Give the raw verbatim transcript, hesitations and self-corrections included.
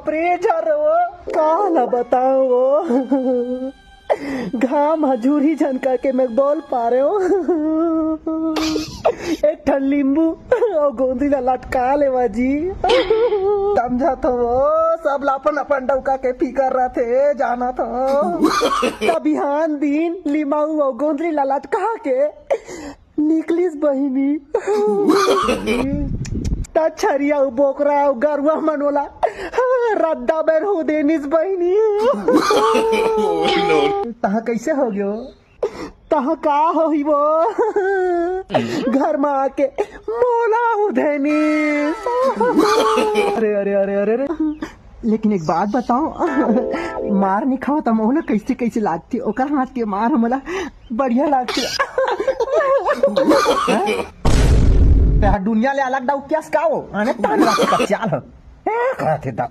प्रेझर वो। का ला बताओ वो, घाम ह झुरही झन करके मैं बोल पा रहे हो। एक ठन नींबू और गोंदली ला लटका लेवा जी। समझा थो वो, सब ला अपन अपन डौका के फिकर रथे, जाना थो। त बिहान दिन लिमाऊ और गोंदली ला लटका के निकलिस बहिनी। त छरिया अउ बोकरा अउ गरुआ मन ओला रद्दा बर हो देनिस बहिनी। तहाँ कैसे हो गयो? तहाँ का होही वो? घर में आके मोला उधेनिस। अरे, अरे, अरे, अरे, अरे। लेकिन एक बात बताओ, मार नहीं खाओ त मोला कैसे, कैसे लागती? ओकर हाथ के मार हमला बढ़िया लागती। हैं? ते हा दुनिया ले अलग डाउक कियास का वो? आने तान रात का चाल ह। ए, कहत हे दा।